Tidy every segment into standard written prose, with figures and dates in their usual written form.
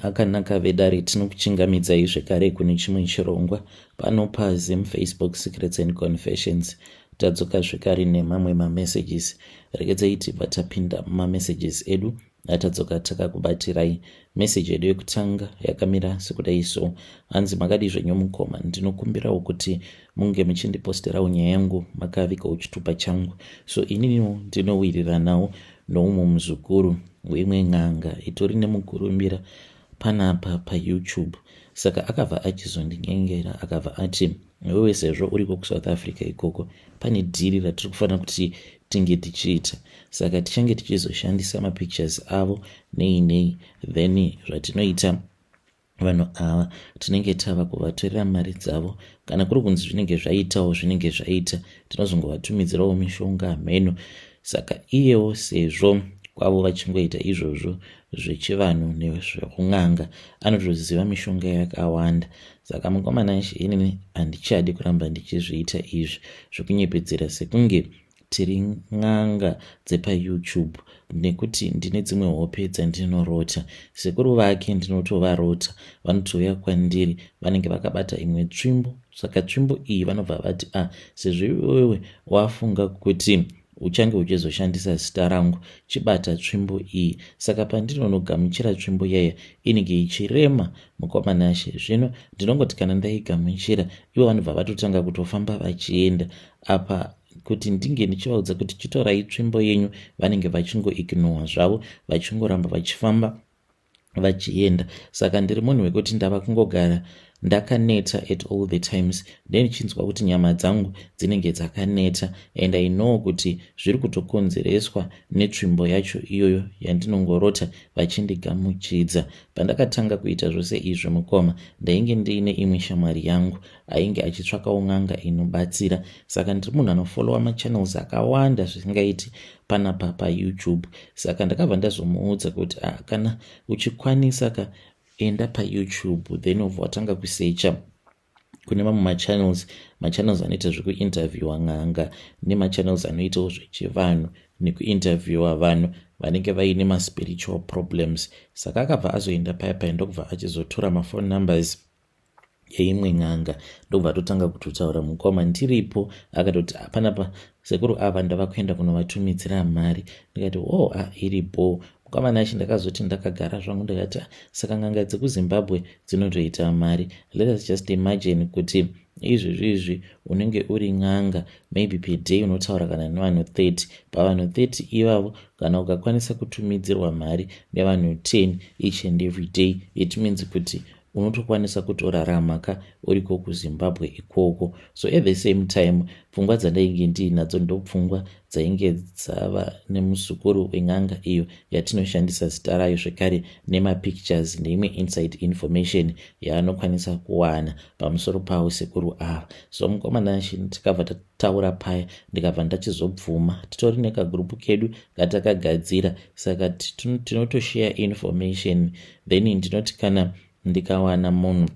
Akanaka vedare, tinokuchingamidzai zvekare kune chimwe chirongwa pano paZim Facebook Secrets and Confessions. Tadzoka zvekare nemamwe mamessages. Regedzai tibva tapinda mumamessages edu atadzoka takakubatirai. Message yedu yekutanga yakamira sekudai so. Hanzi makadii zvenyu mukoma, ndinokumbirawo kuti munge muchindiposterawo nyaya yangu makavigawo chitupa changu. So ininiwo ndinowiriranawo noumwe muzukuru weimwe n'anga itori nemukurumbira panapa paYouTube. Saka akabva achizondinyengera akabva ati iwewe sezvo uriko kuSouth Africa ikoko pane dhiri ratiri kufanira kuti tinge tichiita, saka tichange tichizoshandisa mapictures avo nei nei, then zvatinoita vanhu ava tinenge tava kuvatorera mari dzavo. Kana kuri kunzi zvinenge zvaitawo zvinenge zvaita, tinozongovatumidzirawo mishonga mheno. Saka iyewo sezvo kwavo vachingoita izvozvo zvechivanhu nezvekun'anga, anotoziva mishonga yakawanda. Saka mukomana inini handichadi kuramba ndichizviita izvi zvekunyepedzera sekunge tiri n'anga dzepaYouTube, nekuti ndine dzimwe hope dzandinorota. Sekuru vake ndinotovarota, vanotouya kwandiri vanenge vakabata imwe tsvimbo. Saka tsvimbo iyi vanobva vati, a sezvo iwewe wafunga kuti uchange uchizoshandisa zita rangu, chibata tsvimbo iyi. Saka pandinonogamuchira tsvimbo yaya inenge ichirema, mukoma Nashe. Zvino ndinongoti kana ndaigamuchira, ivo vanobva vatotanga kutofamba vachienda. Apa kuti ndinge ndichivaudza kuti chitorai tsvimbo yenyu, vanenge vachingoignowa zvavo, vachingoramba vachifamba vachienda. Saka ndiri munhu wekuti ndava kungogara ndakaneta at all the times, ndendichinzwa kuti nyama dzangu dzinenge dzakaneta, and I know kuti zviri kutokonzereswa netsvimbo yacho iyoyo yandinongorota vachindigamuchidza. Pandakatanga kuita zvose izvi mukoma, ndainge ndiine imwe shamwari yangu ainge achitsvakawo n'anga inobatsira. Saka ndiri munhu anofollowa machannels akawanda zvisingaiti panapa paYouTube. Saka ndakabva ndazomuudza kuti, ah, kana uchikwanisa ka, enda paYouTube, then ubva watanga kusecha kune mamwe machannels, machannels anoita zvekuinterviewa n'anga nemachannels anoitawo zvechivanhu nekuinterviewa vanhu vanenge vaine maspiritual problems. Saka akabva azoenda paya paya, ndokubva achizotora maphone numbers yeimwe n'anga, ndobva atotanga kutotaura. Mukoma, ndiripo akatoti panapa sekuru ava ndava kuenda kunovatumidzira mari. Ndikati, oh, ah, iripo mukoma Nashi. Ndakazoti ndakagara zvangu ndikati, saka n'anga dzekuZimbabwe dzinotoita mari. Let us just imagine kuti izvezvi izvi unenge uri n'anga, maybe per day unotaura kana nevanhu 30. Pavanhu 30 ivavo, kana ukakwanisa kutumidzirwa mari nevanhu 10 each and every day, it means kuti unotokwanisa kutorarama ka uriko kuZimbabwe ikoko. So at the same time, pfungwa dzandainge ndiinadzo ndopfungwa dzainge dzava nemuzukuru wen'anga iyo yatinoshandisa zita rayo zvekare nemapictures neimwe inside information yaanokwanisa kuwana pamusoro pavo sekuru ava. So mukoma Nashi, tikabva tataura paya, ndikabva ndachizobvuma. Titori nekagurupu kedu katakagadzira, saka tinotosheya information. Then ndinoti kana ndikawana munhu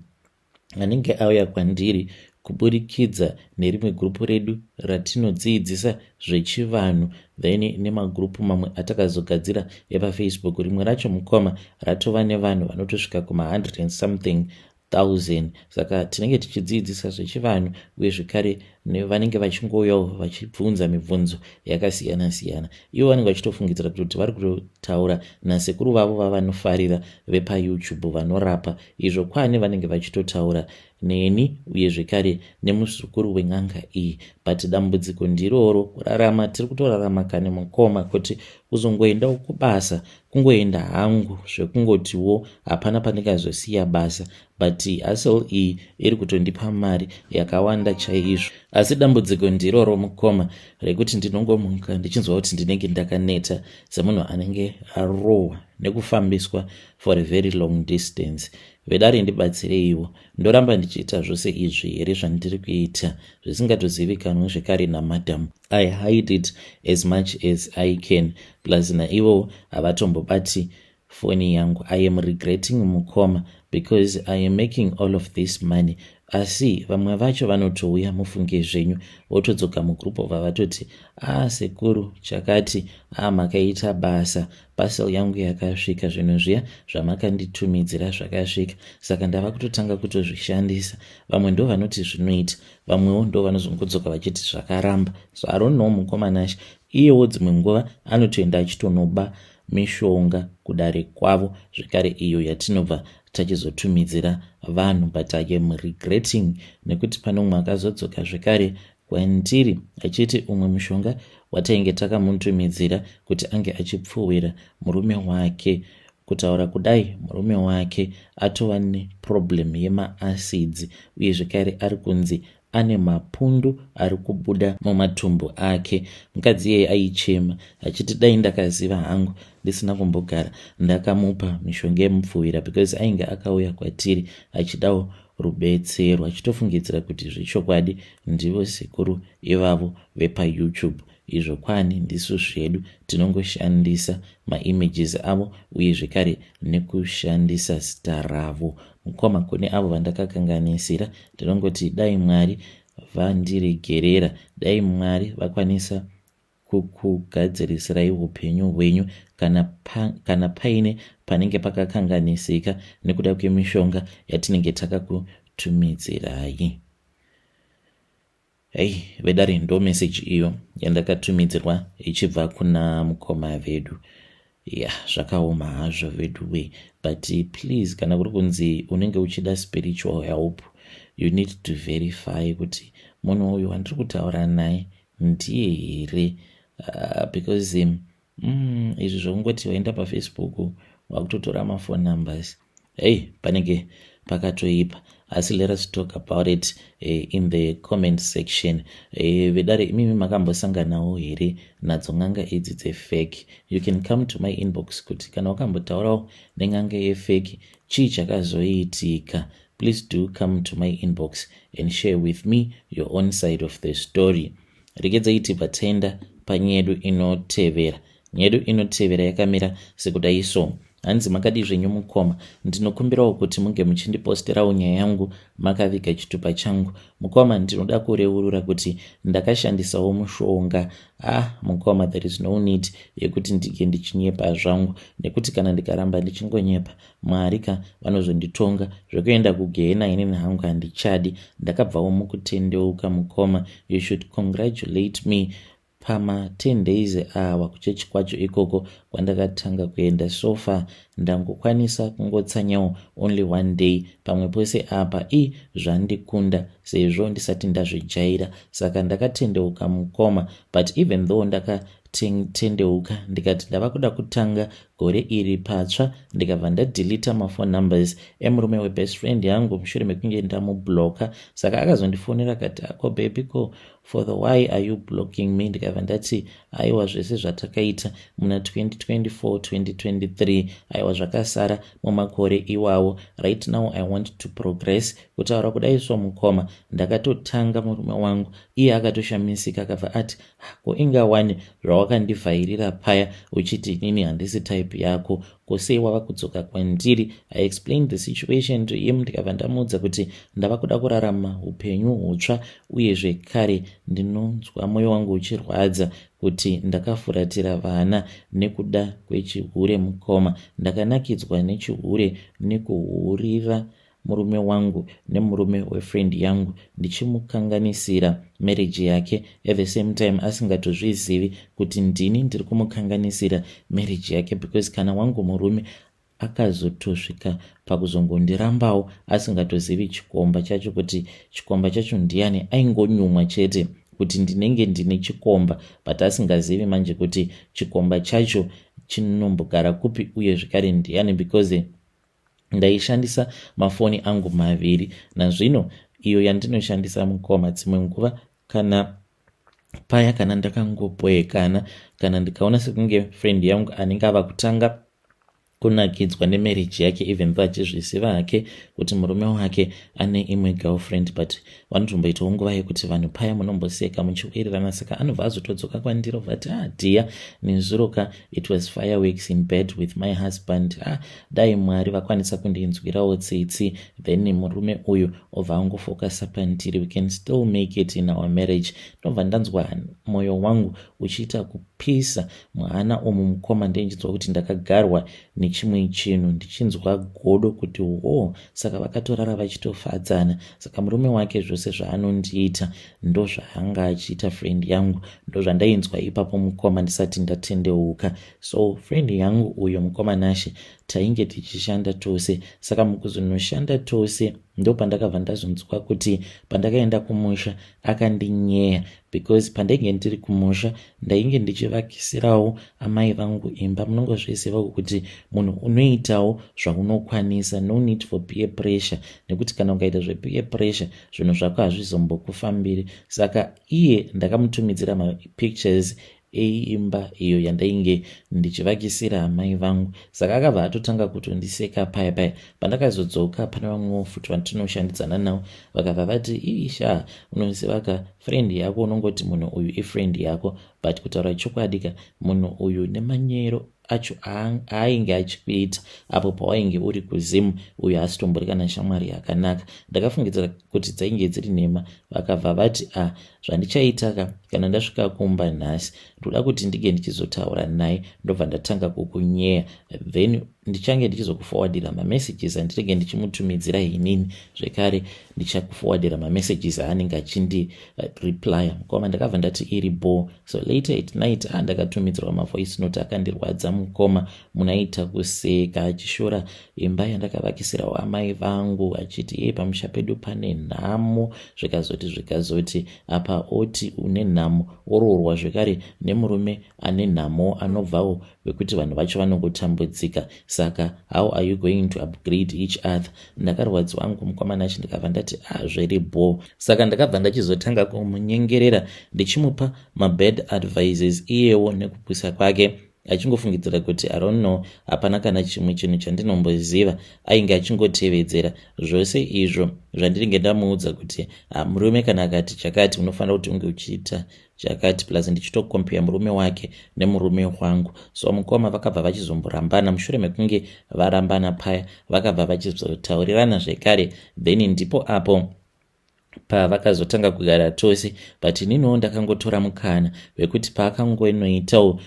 anenge auya kwandiri kuburikidza nerimwe gurupu redu ratinodzidzisa zvechivanhu, then nemagurupu mamwe atakazogadzira epaFacebook, rimwe racho mukoma ratova nevanhu vanotosvika kuma100 and something thousand. Saka tinenge tichidzidzisa zvechivanhu, uye zvekare vanenge vachingouyawo vachibvunza mibvunzo yakasiyana siyana. Ivo vanenge vachitofungidzira kuti vari kutotaura nasekuru vavo vavanofarira vepaYouTube vanorapa, izvo kwane vanenge vachitotaura neni uye zvekare nemuzukuru wen'anga iyi. But dambudziko ndiroro, kurarama tiri kutorarama kane mukoma, kuti kuzongoendawo kubasa, kungoenda hangu zvekungotiwo hapana pandingazosiya basa, but hustle iyi iri kutondipa mari yakawanda chaizvo. Asi dambudziko ndiroro mukoma, rekuti ndinongomuka ndichinzwa kuti ndinenge ndakaneta semunhu anenge arohwa nekufambiswa for a very long distance. Vedare, ndibatsireiwo. Ndoramba ndichiita zvose izvi here zvandiri kuita zvisingatozivikanwi zvekare namadhamu? I hide it as much as I can, plus naivowo havatombobati foni yangu. I am regretting mukoma, because I am making all of this money. Asi vamwe vacho vanotouya, mufunge zvenyu, votodzoka mugroup, obva vatoti, "A ah, sekuru chakati, a ah, makaita basa, parcel yangu yakasvika, zvinhu zviya zvamakanditumidzira zvakasvika, saka ndava kutotanga kutozvishandisa." Vamwe ndo vanoti zvinoita, vamwewo ndo vanozongodzoka vachiti zvakaramba. So I don't know, mukoma Nashe iyewo dzimwe nguva anotoenda achitonoba mishonga kudare kwavo zvekare, iyo yatinobva tachizotumidzira vanhu. But I am regretting nekuti pane umwe akazodzoka zvekare kwandiri achiti umwe mushonga watainge takamutumidzira kuti ange achipfuwira murume wake, kutaura kudai murume wake atova neproblem yemaacids, uye zvekare ari kunzi ane mapundu ari kubuda mumatumbu ake. Mukadzi iyeye aichema achiti, "Dai ndakaziva hangu ndisina kumbogara ndakamupa mishonga yemupfuwira," because ainge akauya kwatiri achidawo rubetsero, achitofungidzira kuti zvechokwadi ndivo sekuru ivavo vepaYouTube. Izvo kwani ndisu zvedu tinongoshandisa maimages avo uye zvekare nekushandisa zita ravo. Mukoma, kune avo vandakakanganisira, ndinongoti dai Mwari vandiregerera, dai Mwari vakwanisa kukugadzirisirai upenyu hwenyu kana, pa, kana paine panenge pakakanganisika nekuda kwemishonga yatinenge takakutumidzirai. Hei vedare, ndo meseji iyo yandakatumidzirwa ichibva kuna mukoma vedu. Ya, zvakaoma hazvo vedu we, but please, kana kuri kunzi unenge uchida spiritual help, you need to verify kuti munhu uyu wandiri kutaura naye ndiye here, because izvi zvokungoti waenda paFacebook wakutotora maphone numbers, hei, panenge pakatoipa. Asi let us talk about it in the comment section. Vedare, imimi makambosanganawo here nadzo n'anga idzi dzefake? You can come to my inbox kuti kana wakambotaurawo nen'anga yefake, chii chakazoitika? Please do come to my inbox and share with me your own side of the story. Regedzai tibva taenda panyaya yedu inotevera. Nyaya yedu inotevera yakamira sekudai so. Hanzi, "Makadi zvenyu mukoma? Ndinokumbirawo kuti munge muchindiposterawo nyaya yangu makaviga chitupa changu. Mukoma, ndinoda kureurura kuti ndakashandisawo mushonga. Ah mukoma, there is no need yekuti ndinge ndichinyepa zvangu, nekuti kana ndikaramba ndichingonyepa, Mwari ka vanozonditonga zvekuenda kugehena. Inini hangu handichadi. Ndakabvawo mukutendeuka mukoma. You should congratulate me. Pama10 days awa kuchechi kwacho ikoko kwandakatanga kuenda, so far ndangokwanisa kungotsanyawo only one day. Pamwe pose apa i zvandikunda sezvo ndisati ndazvijaira. Saka ndakatendeuka mukoma, but even though ndakatendeuka, ndikati ndava kuda kutanga gore iri patsva, ndikabva ndadeleta maphone numbers emurume webest friend yangu mushure mekunge ndamubloka. Saka akazondifonera akati, 'Ako baby, ko for the why are you blocking me?' Ndikabva ndati, 'Aiwa, zvese zvatakaita muna 2024, 2023, aiwa, zvakasara mumakore iwawo. Right now I want to progress.' Kutaura kudai so mukoma, ndakatotanga murume wangu. Iye akatoshamisika, akabva ati, 'Ko inga wani zvawakandivhairira paya uchiti inini handisi type yako, ko sei wava kudzoka kwandiri?' I explained the situation to him, ndikabva ndamuudza kuti ndava kuda kurarama upenyu hutsva, uye zvekare ndinonzwa mwoyo wangu uchirwadza kuti ndakafuratira vana nekuda kwechihure. Mukoma, ndakanakidzwa nechihure, nekuhurira murume wangu nemurume wefriend yangu, ndichimukanganisira marriage yake, at the same time asingatozvizivi kuti ndini ndiri kumukanganisira marriage yake, because kana wangu murume akazotosvika pakuzongondirambawo asingatozivi chikomba chacho, kuti chikomba chacho ndiani. Aingonyumwa chete kuti ndinenge ndine chikomba, but asingazivi manje kuti chikomba chacho chinombogara kupi uye zvekare ndiani, because ndaishandisa mafoni angu maviri. Nazvino iyo yandinoshandisa mukoma, dzimwe nguva kana paya kana ndakangoboekana, kana ndikaona sekunge friend yangu anenge ava kutanga Kunakidzwa nemarriage yake, even though achizviziva hake kuti murume wake ane imwe girlfriend, but vanotomboitawo nguva yekuti vanhu paya munomboseka muchiwirirana. Saka anobva azotodzoka kwandiri, obva ati, "Ah dear, nezuro ka it was fireworks in bed with my husband. Ah, dai Mwari vakwanisa kundinzwirawo tsitsi, then murume uyu obva angofocusa pandiri, we can still make it in our marriage." Ndobva ndanzwa mwoyo wangu uchiita kupisa muhana umu, mukoma. Ndichinzwa kuti ndakagarwa nechimwe chinhu, ndichinzwa godo kuti wo, saka vakatorara vachitofadzana. Saka murume wake zvose zvaanondiita ndo zvaanga achiita friend yangu. Ndo zvandainzwa ipapo, mukoma, ndisati ndatendeuka. So friend yangu uyo, mukoma Nashe, tainge tichishanda tose. Saka mukuzonoshanda tose ndo pandakabva ndazonzwa kuti pandakaenda kumusha akandinyeya, because pandainge ndiri kumusha ndainge ndichivakisirawo amai vangu imba. Munongozviziva kuti munhu unoitawo zvaunokwanisa, no need for peer pressure, nekuti kana ukaita zvepeer pressure zvinhu zvako hazvizombokufambiri. Saka iye ndakamutumidzira mapictures eimba iyo yandainge ndichivakisira amai vangu. Saka akabva atotanga kutondiseka paya paya. Pandakazodzoka, pane vamwewo futi vandinoshandidzana navo vakabva vati, "Isha, unoziva ka, friend yako, unongoti munhu uyu ifriend yako, but kutaura chokwadi ka, munhu uyu nemanyero acho aainge achikuita apo pawainge uri kuZimu, uyo asitombori kana shamwari yakanaka." Ndakafungidzira kuti dzainge dziri nhema. Vakabva vati, "A ah, zvandichaita ka, kana ndasvika kumba nhasi, ndoda kuti ndinge ndichizotaura naye, ndobva ndatanga kukunyeya, then ndichange ndichizokuforwardira mamessages andinenge ndichimutumidzira. Inini zvekare ndichakuforwardira mamessages aanenge achindireplya." Mukoma, ndakabva ndati iri bo. So later at night, ah, ndakatumidzirwa mavoice note akandirwadza, mukoma. Munaita kuseka achishora imba yandakavakisirawo amai vangu, achiti ye pamusha pedu pane nhamo, zvikazoti zvikazoti. Apa oti une nhamo, oroorwa zvekare nemurume ane nhamo, anobvawo vekuti vanhu vacho vanongotambudzika. Saka how are you going to upgrade each other? Ndakarwadziwa angu, mukomana achi. Ndikabva ndati, "Ah, zviri bo." Saka ndakabva ndachizotanga kumunyengerera, ndichimupa mabad advices. Iyewo nekupwisa kwake achingofungidzira kuti, I don't know, hapana kana chimwe chinhu chandinomboziva, ainge achingotevedzera zvose izvo zvandinenge ndamuudza kuti murume kana akati chakati, unofanira kuti unge uchiita chakati, plus ndichitocompare murume wake nemurume wangu. So mukoma, vakabva vachizomborambana. Mushure mekunge varambana paya, vakabva vachizotaurirana zvekare, then ndipo apo pavakazotanga kugara tose. But ininiwo ndakangotora mukana wekuti paakangonoitawo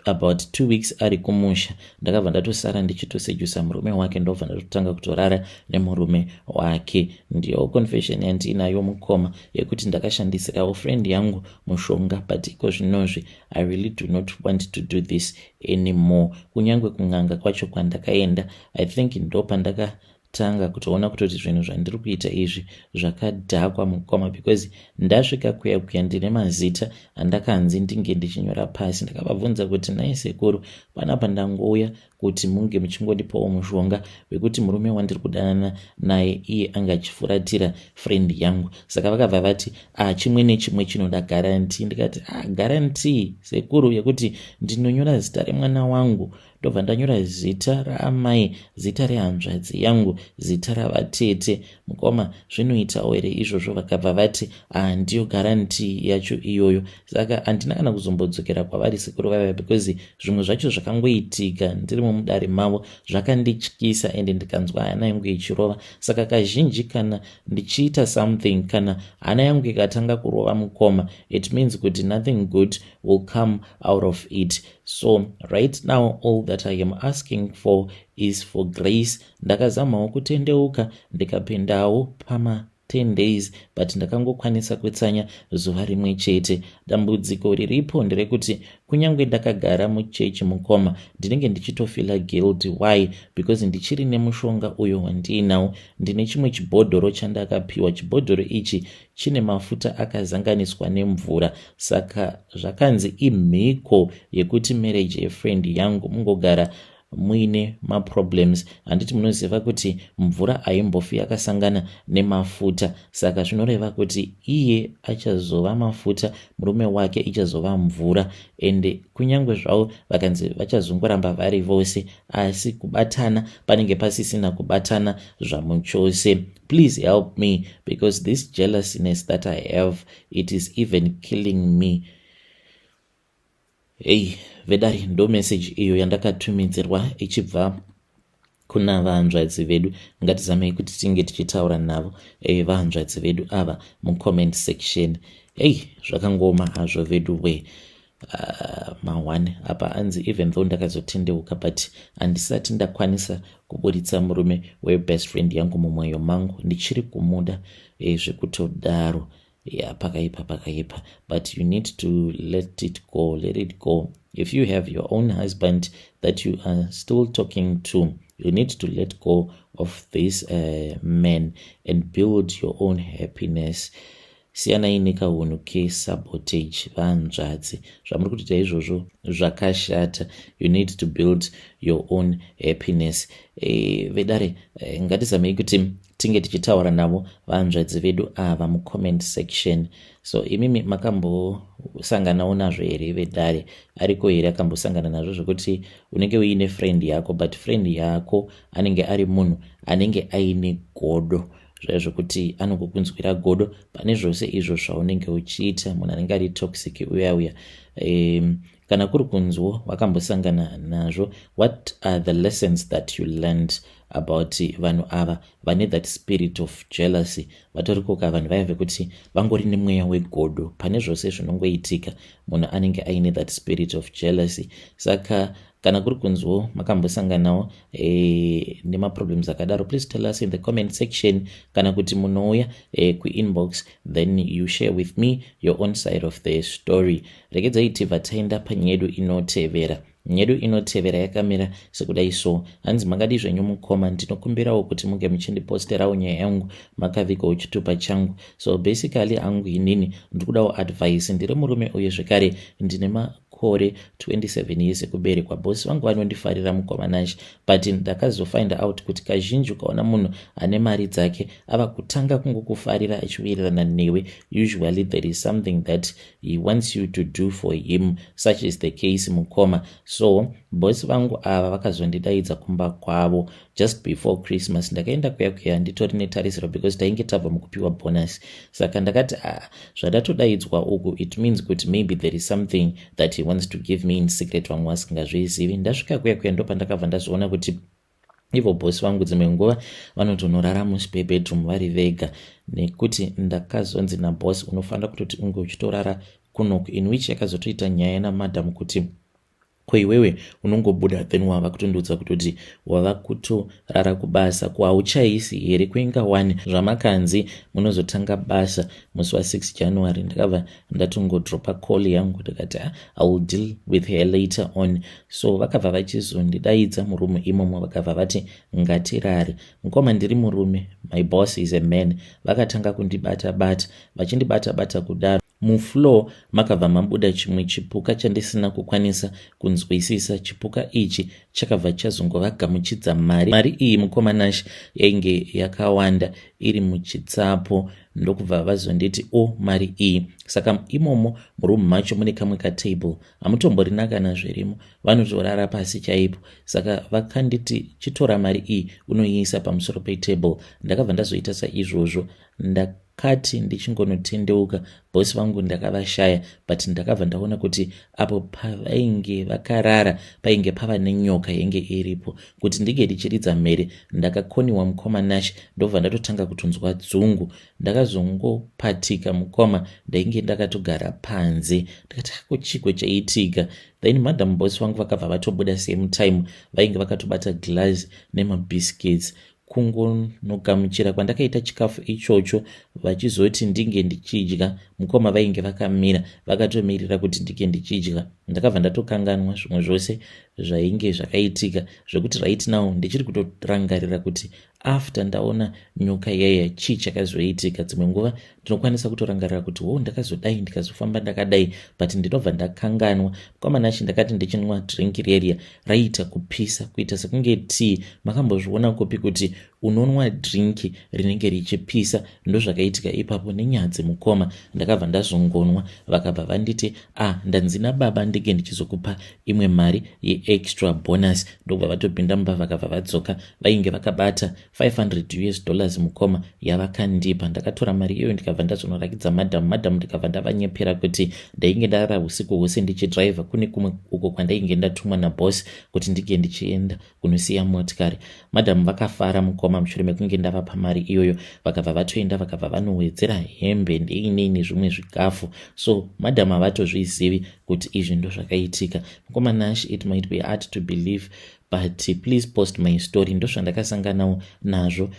about 2 weeks ari kumusha, ndakabva ndatosara ndichitosedusa murume wake, ndobva ndatotanga kutorara nemurume wake. Ndiyo confession yandiinayo, mukoma, yekuti ndakashandisirawo friend yangu mushonga. But iko zvinozvi I really do not want to do this anymore. Kunyange kun'anga kwacho kwandakaenda, I think ndo pandakatanga kutoona kutoti zvinhu zvandiri kuita izvi zvakadhakwa, mukoma, because ndasvika kuya kuya ndine mazita andakanzi ndinge ndichinyora pasi. Ndakavabvunza kuti, "Nai sekuru, panapa ndangouya kuti munge muchingondipawo mushonga wekuti murume wandiri kudanana naye iye anga achifuratira friend yangu." Saka vakabva vati, "A, chimwe nechimwe chinoda guarantee." Ndikati, "A, guarantee, sekuru, yekuti ndinonyora zita remwana wangu, ndobva ndanyora zita raamai, zita rehanzvadzi yangu, zita ravatete, mukoma, zvinoitawo here izvozvo?" Vakabva vati, "Handiyo guarantee yacho iyoyo." Saka handina kana kuzombodzokera kwavari sekuru vaiva, because zvimwe zvacho zvakangoitika ndiri mumudare mavo zvakandityisa, ende ndikanzwa hana yangu ichirova. Saka kazhinji kana ndichiita something, kana hana yangu ikatanga kurova, mukoma, it means kuti nothing good will come out of it. So right now all that I am asking for is for grace. Ndakazamawo kutendeuka, ndikapindawo pama 10 days, but ndakangokwanisa kutsanya zuva rimwe chete. Dambudziko riripo nderekuti kunyange ndakagara muchechi, mukoma, ndinenge ndichitofeela guilty. Why? Because ndichiri nemushonga uyo wandiinawo. Ndine chimwe chibhodhoro chandakapiwa. Chibhodhoro ichi chine mafuta akazanganiswa nemvura. Saka zvakanzi imhiko yekuti marriage yefriend yangu mungogara. Muine maproblems, handiti munoziva kuti mvura haimbofi yakasangana nemafuta? Saka zvinoreva kuti iye achazova mafuta, murume wake ichazova mvura. Ende kunyange zvavo vakanzi vachazongoramba vari vose, asi kubatana panenge pasisina kubatana zvamuchose. Please help me, because this jealousness that I have, it is even killing me. Hei vedare, ndo message iyo yandakatumidzirwa ichibva kuna vahanzvadzi vedu. Ngatizamei kuti tinge tichitaura navo vahanzvadzi vedu ava mucomment section. Hei, zvakangoma hazvo vedu we. Ma1 apa anzi, even though ndakazotendeuka, but handisati ndakwanisa kuburitsa murume webest friend yangu mumwoyo mangu. Ndichiri kumuda zvekutodaro. Ya, pakaipa, pakaipa, but you need to let it go, let it go. If you have your own husband that you are still talking to, you need to let go of this man and build your own happiness. Siyanai nekahunhu kesabotage, vanzvadzi. Zvamuri kutoita izvozvo zvakashata. You need to build your own happiness. Vedare, ngatizamei kuti tinge tichitaura navo vanzvadzi vedu ava mucomment section. So imimi makambosanganawo nazvo here, vedare? Ariko here akambosangana nazvo zvokuti unenge uine friend yako, but friend yako anenge ari munhu anenge aine godo, zvaizvokuti anokukunzwira godo pane zvose izvo zvaunenge uchiita, munhu anenge ari toxic uya uya? Kana kuri kunzwo wakambosangana nazvo, what are the lessons that you learned about vanhu ava vane that spirit of jealousy? Vatorikoka vanhu vaya vekuti vangori nemweya wegodo pane zvose zvinongoitika. Munhu anenge aine that spirit of jealousy. Saka kana kuri kunzwo makambosanganawo nemaproblems akadaro, please tell us in the comment section, kana kuti munouya kuinbox, then you share with me your own side of the story. Regedzai tibva taenda panyaya yedu inotevera. Nyedu inotevera yakamira sekudai so. Hanzi, "Makadi zvenyu mukoma? Ndinokumbirawo kuti munge muchindiposterawo nyaya yangu makavigawo chitupa changu. So basically hangu inini ndikudawo advice. Ndiri murume uye zvekare ndine makore 27 years ekuberekwa. Bosi vangu vanondifarira, mukoma Nash, but ndakazofind out kuti kazhinji ukaona munhu ane mari dzake ava kutanga kungokufarira achiwirirana newe, usually there is something that he wants you to do for him. Such is the case, mukoma. So bosi vangu ava vakazondidaidza kumba kwavo just before Christmas. Ndakaenda kuya kuya nditori netarisiro because tainge tabva mukupiwa bonus. Saka ndakati, ah, zvandatodaidzwa uku, it means kuti maybe there is something that he wants to give me in secret, vamwe vasingazvizivi. Ndasvika kuya kuya, ndopandakabva ndazoona kuti ivo bhosi vangu dzimwe nguva vanotonorara muspare bedroom vari vega, nekuti ndakazonzi nabhosi, unofanira kutoti unge uchitorara kunoku, in which yakazotoita nyaya namadhamu kuti, ko iwewe unongobuda, then wava kutondiudza kutoti wava kutorara kubasa, ko hauchaisi here kuinga 1 zvamakanzi munozotanga basa musi wa6 January? Ndakabva ndatongodropa call yangu, ndikati, ah, I will deal with her later on. So vakabva vachizondidaidza murumu imomo, vakabva vati ngatirare. Mukoma, ndiri murume, my boss is a man. Vakatanga kundibata bata, vachindibata bata kudaro, mufloor makabva mabuda chimwe chipuka chandisina kukwanisa kunzwisisa. Chipuka ichi chakabva chazongovagamuchidza mari. Mari iyi, mukoma Nash, yainge yakawanda iri muchitsapo. Ndokubva vazonditi, o oh, mari iyi. Saka imomo murumu macho mune kamwe katable, hamutomborina kana zvirimo, vanotorara pasi chaipo. Saka vakanditi, chitora mari iyi unoiisa pamusoro petable. Ndakabva ndazoita saizvozvo. Ndakati ndichingonotendeuka, bhosi vangu ndakavashaya, but ndakabva ndaona kuti apo pavainge vakarara painge pava nenyoka yainge iripo. Kuti ndinge ndichiridza mhere, ndakakoniwa, mukoma Nash, ndobva ndatotanga kutonzwa dzungu. Ndakazongopatika, mukoma, ndainge ndakatogara panze. Ndakati, ko chiko chaitika? Then madam boss vangu vakabva vatobuda same time, vainge vakatobata glass nemabiscuits. Kungonogamuchira kwandakaita chikafu ichocho, vachizoti ndinge ndichidya, mukoma, vainge vakamira vakatomirira kuti ndinge ndichidya. Ndakabva ndatokanganwa zvimwe zvose zvainge zvakaitika, zvekuti right now ndichiri kutorangarira kuti after ndaona nyoka iyaiya, chii chakazoitika. Dzimwe nguva ndinokwanisa kutorangarira kuti ho, ndakazodai, ndikazofamba ndakadai, but ndinobva ndakanganwa. Kwamanashi, ndakati ndichinwa drink reriya, raiita kupisa kuita sekunge tea. Makambozviona kupi kuti unonwa drink rinenge richipisa? Ndozvakaitika ipapo nenyadzi, mukoma. Ndakabva ndazongonwa. Vakabva vanditi, "A ah, ndanzi nababa ndinge ndichizokupa imwe mari yeextra bonus." Ndobva vatopinda mumba, vakabva vadzoka vainge vakabata US$500, mukoma, yavakandipa. Ndakatora mari iyoyo, ndikabva ndazonorakidza madhamu. Madhamu ndikabva ndavanyepera kuti ndainge ndarara usiku hwose ndichidhiraivha kune kumwe uko kwandainge ndatumwa naboss kuti ndinge ndichienda kunosiya motikari. Madhamu vakafara, mukoma. Mushure mekunge ndavapa mari iyoyo, vakabva vatoenda, vakabva vanowedzera hembe ndeinei zvimwe zvikafu. So madhamu havatozvizivi kuti izvi ndo zvakaitika. Mukoma Nash, it might be hard to believe, but please post my story. Ndozvandakasanganawo nazvo.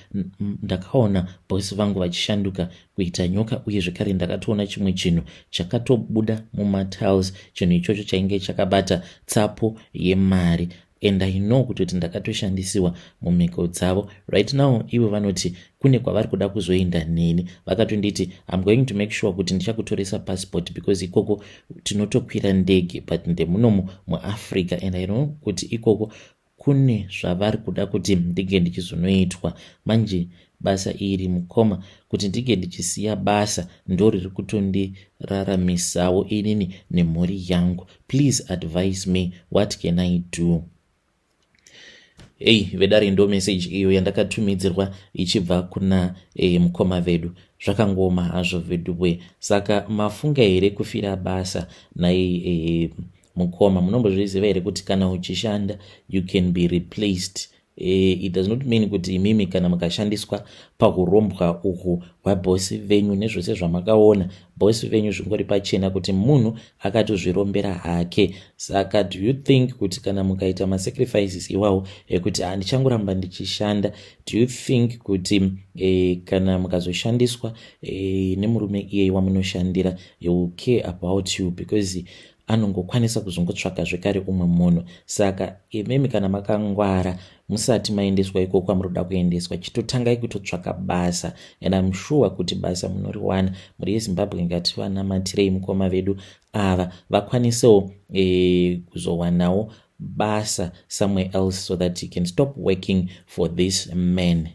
Ndakaona bosi vangu vachishanduka kuita nyoka, uye zvekare ndakatoona chimwe chinhu chakatobuda mumatiles. Chinhu ichocho chainge chakabata tsapo yemari, and I know kutoti ndakatoshandisiwa mumhiko dzavo. Right now ivo vanoti kune kwavari kuda kuzoenda neni. Vakatonditi, "I'm going to make sure kuti ndichakutoresa passport, because ikoko tinotokwira ndege, but ndemunomu muAfrica, and I know kuti ikoko kune zvavari kuda kuti ndinge ndichizonoitwa." Manje basa iri, mukoma, kuti ndinge ndichisiya basa ndo riri kutondiraramisawo inini nemhuri yangu. Please advise me, what can I do? Ei vedare, ndo meseji iyo yandakatumidzirwa ichibva kuna mukoma vedu. Zvakangoma hazvo veduwe. Saka mafunga here kufira basa nai mukoma? Munombozviziva here kuti kana uchishanda, you can be replaced? It does not mean kuti imimi kana mukashandiswa paurombwa uhu hwabhosi venyu nezvose zvamakaona, bhosi venyu zvingori pachena kuti munhu akatozvirombera hake. Saka do you think kuti kana mukaita masacrifices iwawo ekuti handichangoramba ndichishanda, do you think kuti kana mukazoshandiswa nemurume iyeye wamunoshandira, he will care about you? Because anongokwanisa kuzongotsvaka zvekare umwe munhu. Saka imimi kana makangwara, musati maendeswa ikoko kwamuri kuda kuendeswa, chitotangai kutotsvaka basa, and I'm sure kuti basa munoriwana. Mhuri yeZimbabwe, ngativanamatirei mukoma vedu ava vakwanisewo kuzowanawo basa somewhere else so that he can stop working for this man.